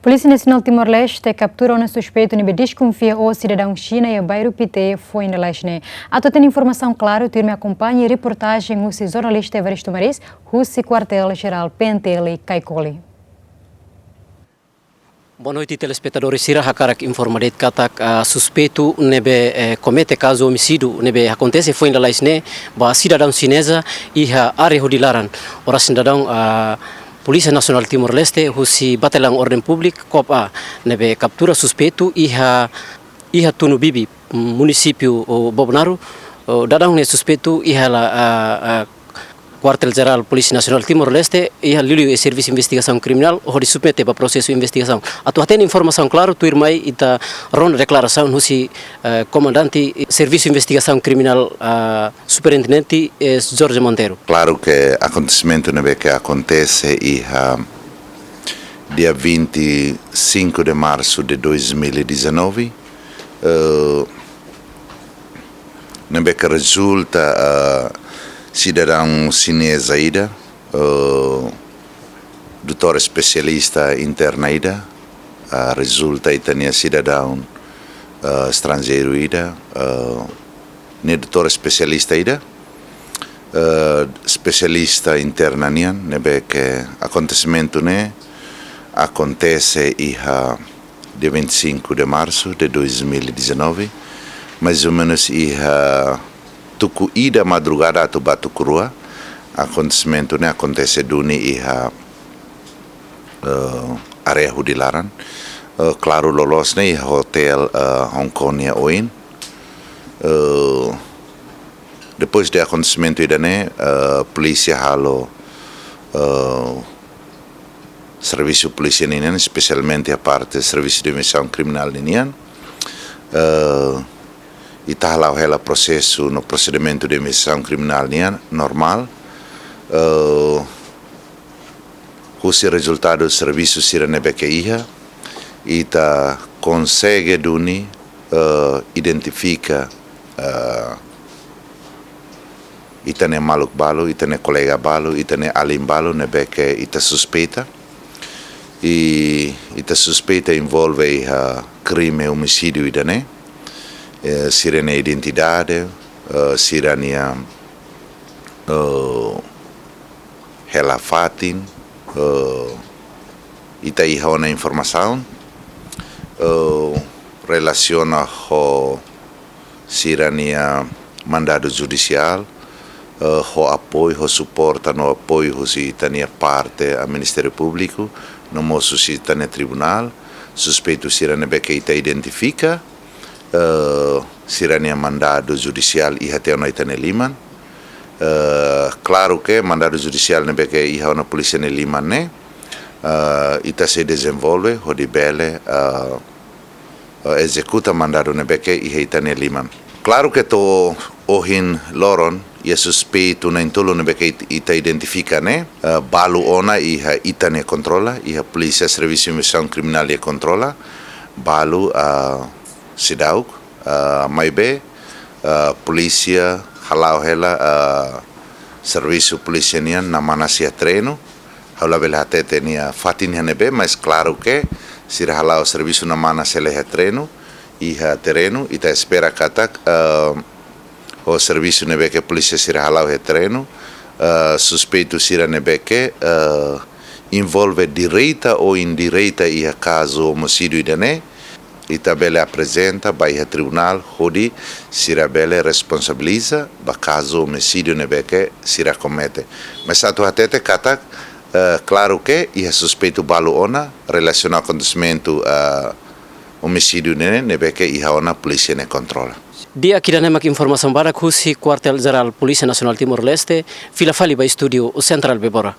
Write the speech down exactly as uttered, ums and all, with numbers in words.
Polísia Nasionál Timor-Leste kaptura ona suspeitu ne'ebé deskonfia ho sidadaun Xina iha bairru Pité, foin lalais ne'e. Atu hatene informasaun klaru, tuirmai akompaña reportajen husi jornalista Evaristo Maris, husi Kuartél Jerál P N T L Caicoli. Boa noite, telespetadores sira. Hakarak informa de'it katak, ah, suspeitu ne'ebé, eh, komete kazu omisídiu ne'ebé akontese foin lalais ne'e ba sidadaun xineza iha área hodi laran. Oras ne'e daudaun, ah, Polísia Nasionál Timor-Leste husi Bataliaun Orden Públika, KOP-A, ne'ebé kaptura suspeitu iha, iha Tunu Bibi, munisípiu, oh, Bobonaro. Oh, daudaun ne'e suspeitu iha la, ah, ah, Kuartél Jerál Polísia Nasionál Timor-Leste, iha liuliu iha Servisu Investigasaun Kriminál, hodi submete ba prosesu investigasaun. Atu hatene informasaun klaru, tuirmai ita rona deklarasaun husi, eh, Komandante Servisu Investigasaun Kriminál, ah, Superintendente, eh, Jorge Monteiro. Klaru ke akontesimentu ne'ebé ke akontese iha dia vinte e cinco de março de dois mil e dezanove, eh, ne'ebé ke rezulta, eh, sidadaun xineza ida, eh, doutór espesialista interna ida, eh, rezulta ita-nia sidadaun, eh, estranjeiru ida, eh, ne'e doutór espesialista ida, eh, espesialista interna nian, ne'ebé ke akontesimentu ne'e akontese iha dia vinte e cinco de março de dois mil e dezanove, mais ou menos iha tuku ida madrugada atu ba tuku rua. Akontesimentu ne'e akontese duni iha, eh, área hudi laran. Eh, klaru loloos ne'e iha hotel, eh, Hong Kong nia oin. Eh, depois de akontesimentu ida-ne'e, eh, polísia halo, eh, servisu polísia ninian, espesialmente iha parte servisu de investigasaun kriminál ninian. Eh, ita hala'o hela prosesu no prosedimentu de investigasaun kriminál nian normál. Eh, husi rezultadu servisu sira ne'ebé ke iha, ita konsege duni, eh, identifika, eh, ita-nia maluk balu, ita-nia kolega balu, ita-nia alin balu ne'ebé ke ita suspeita. I ita suspeita envolve iha krime omisídiu ida-ne'e. Eh, sira-nia identidade, eh, sira-nia, eh, hela fatin, eh, ita iha ona informasaun, eh, relasiona ho sira-nia mandadu judisiál, eh, ho apoiu, ho suporta no apoiu husi ita-nia parte, ah, Ministériu Públiku, no mós husi ita-nia tribunál, suspeitu sira ne'ebé ke ita identifika, eh, sira-nia mandadu judisiál iha tiha ona ita-nia liman. Eh, klaru ke mandadu judisiál ne'ebé ke iha ona polísia nia liman ne'e, eh, ita sei dezenvolve hodi bele, eh, eh, ezekuta mandadu ne'ebé ke iha ita-nia liman. Klaru ke to'o ohin loron, iha suspeitu na'in-tolu ne'ebé ke it-, ita identifika ne'e, eh, balu ona iha ita-nia kontrola, iha Polísia Servisu Investigasaun Kriminál nia kontrola, balu, ah, seidauk, ah, maibé, ah, polísia hala'o hela, ah, servisu polísia nian namanas iha terrenu. Ha'u labele hatete nia fatin iha ne'ebé, mas klaru ke sira hala'o servisu namanas hela iha terrenu, iha terrenu, ita espera katak, eh, ho servisu ne'ebé ke polísia sira hala'o iha terrenu, eh, suspeitu sira ne'ebé ke, eh, envolve direta ou indireta iha kazu omisídiu ida-ne'e, ita bele aprezenta ba iha tribunál hodi sira bele responsabiliza ba kazu omisídiu ne'ebé ke sira komete. Mas atu hatete katak, eh, klaru ke iha suspeitu balu ona relasiona akontesimentu, eh, omisídiu ne'e, ne'ebé ke iha ona polísia nia kontrola. Di'ak, ida-ne'e mak informasaun badak husi Kuartél Jerál Polísia Nasionál Timor-Leste, fila fali ba estúdiu Sentrál Bebora.